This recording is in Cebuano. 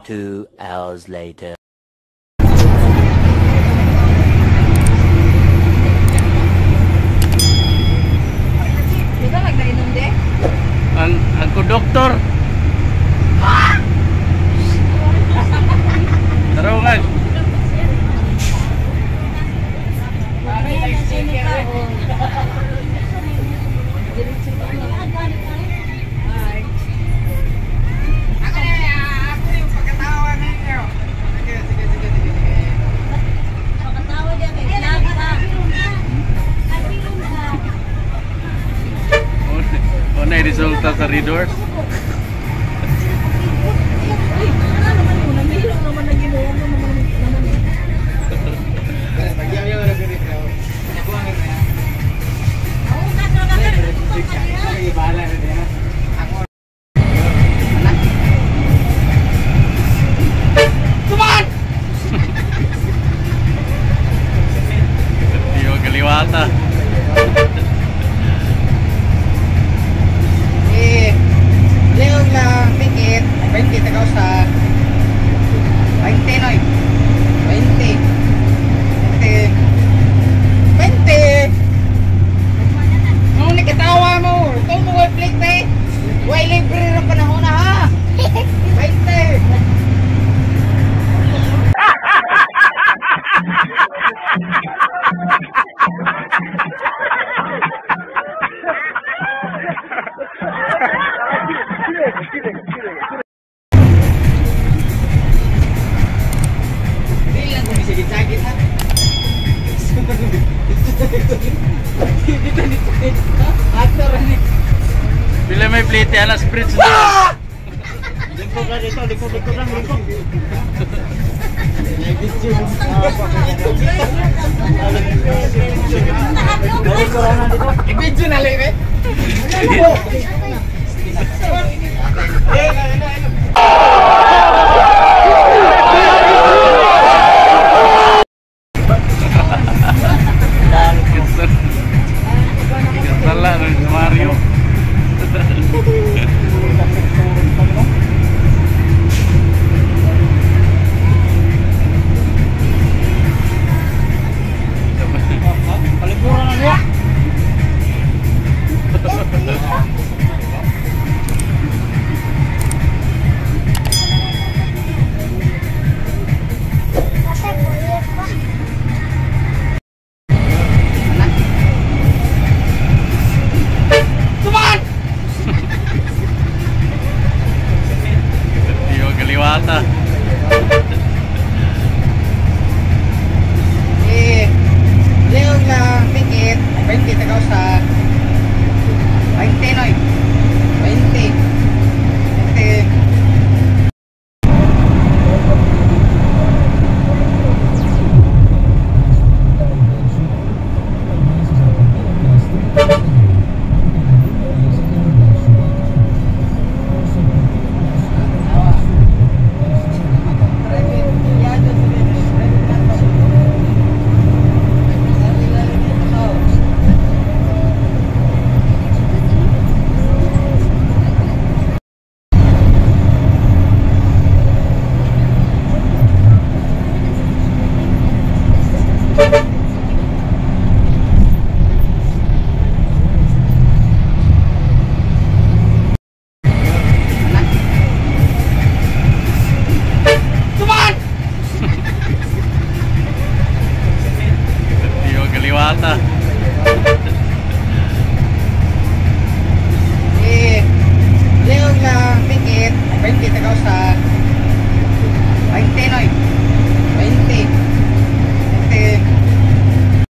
2 hours later. Di ba nagdainom de? Ang konduktor. Tarungan. Ako na, ako yung pagkatawa ninyo. Sige, sige, sige, sige, sige. Makatawa diyan kay vlog ka. Una resulta sa readers. Uy, ano naman yun? Namilong naman na ginawa mo naman naman. Tuman! Di mo kaliwata. Eh, Leon lang, ticket, 20 tagaw sa 20 noy. 20. 20. 20. Nung nakitawa mo, ito mo way plate eh. Way libre rin panahon na ha. 20. Hindi lang kung isagit-sagit ha. Dito dito dito. Ato rin. Pila may plate alas bridge na. Lingkod ka dito, lingkod, lingkod lang, lingkod. I-video na lang eh. Kasala ng Mario. Paliguran na niya. Tuman! Di mo kaliwata. Eh, Leon lang, ticket, 20 tagaw sa 20 noy. 20. 20. Tuman! Di mo kaliwata. Eh, Leon lang, ticket, 20 tagaw sa 20 noy.